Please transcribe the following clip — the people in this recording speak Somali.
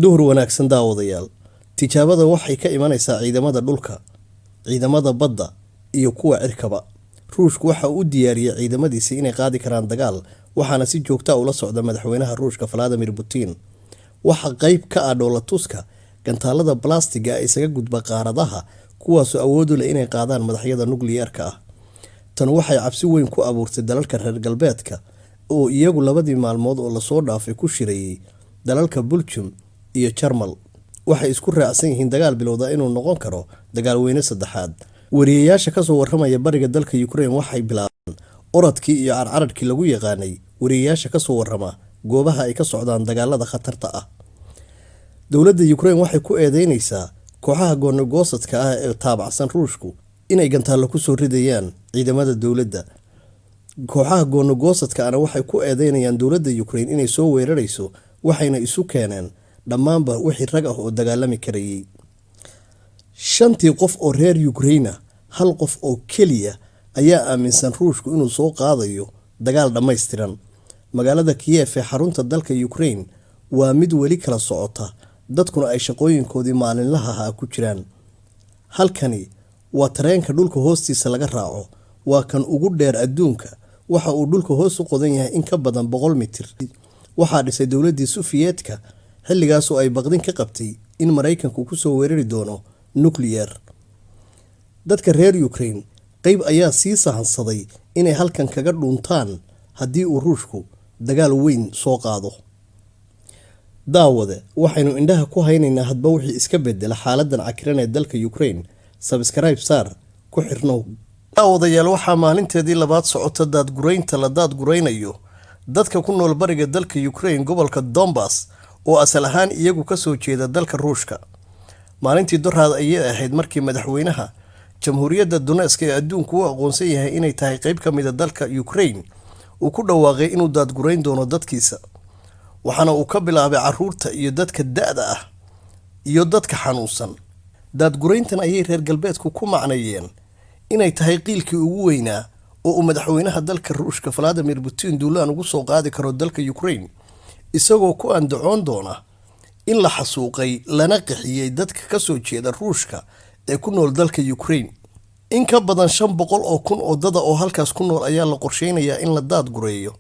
Duhur wanaagsan, daawadayaal. Tijaabada waxay ka imanaysaa ciidamada dhulka, ciidamada badda iyo kuwa cirkaba. Ruushku waxa uu u diyaariyey ciidamadiisa inay qaadi karaan dagaal, waxaana si joogta ula socda madaxweynaha Ruushka Vladimir Putin. Waxa qayb ka ah dhoolatuska gantaalada balastiga ee isaga gudba qaaradaha, kuwaasoo awood u leh inay qaadaan madaxyada nukliyeerka ah. Tan waxay cabsi weyn ku abuurtay dalalka reer galbeedka oo iyagu labadii maalmood oo lasoo dhaafay ku shirayay dalalka Buljum iyo Jarmal. Waxay isku raacsan yihiin dagaal bilowda inuu noqon karo dagaal weyne saddexaad. Wariyeyaasha kasoo waramaya bariga dalka Ukraine waxay bilaabeen orodkii iyo carcararkii lagu yaqaanay wariyeyaasha kasoo warama goobaha ay ka socdaan dagaalada khatarta ah. Dowladda Ukraine waxay ku eedeynaysaa kooxaha goonigoosadka ah ee taabacsan Ruushku inay gantaallo kusoo ridayaan ciidamada dowladda. Kooxaha goonigoosadka ana waxay ku eedeynayaan dowladda Ukraine inay soo weerarayso, waxayna isu keeneen dhammaanba wixii rag ah oo dagaalami karayay. Shantii qof oo reer Ukraine ah, hal qof oo keliya ayaa aaminsan Ruushku inuu soo qaadayo dagaal dhammaystiran. Magaalada Kiev ee xarunta dalka Ukraine waa mid weli kala socota, dadkuna ay shaqooyinkoodii maalinlaha ahaa ku jiraan. Halkani waa tareenka dhulka hoostiisa laga raaco. Waa kan ugu dheer adduunka. Waxa uu dhulka hoos u qodan yahay in ka badan 100 mitir. Waxaa dhisay dowladdii Sufiyeedka, xilligaasoo ay baqdin ka qabtay in Maraykanku kusoo weerari doono nukliyeer. Dadka reer Ukraine qeyb ayaa sii sahansaday inay halkan kaga dhuuntaan haddii uu Ruushku dagaal weyn soo qaado. Daawade, waxaynu indhaha ku haynaynaa hadba wixii iska bedela xaaladan cakiran ee dalka Ukraine. Subscribe saar, ku xirnow. Daawadayaal, waxaa maalinteedii labaad socota daadguraynta la daadguraynayo dadka ku nool bariga dalka Ukraine, gobolka Donbas, oo asal ahaan iyagu kasoo jeeda dalka Ruushka. Maalintii doraad ayay ahayd markii madaxweynaha Jamhuuriyadda Donetsk ee adduunku u aqoonsan yahay inay tahay qeyb ka mida dalka Ukraine uu ku dhawaaqay inuu daadgurayn doono dadkiisa, waxaana uu ka bilaabay caruurta iyo dadka da-da ah iyo dadka xanuunsan. Daadgurayntan ayay reer galbeedku ku macneeyeen inay tahay qiilkii ugu weynaa oo uu madaxweynaha dalka Ruushka Vladimir Putin duulaan ugu soo qaadi karo dalka Ukraine, isagoo ku andacoon doona in la xasuuqay lana qixiyey dadka kasoo jeeda Ruushka ee ku nool dalka Ukraine. In ka badan 500,000 oo dada oo halkaas ku nool ayaa la qorsheynayaa in la daadgureeyo.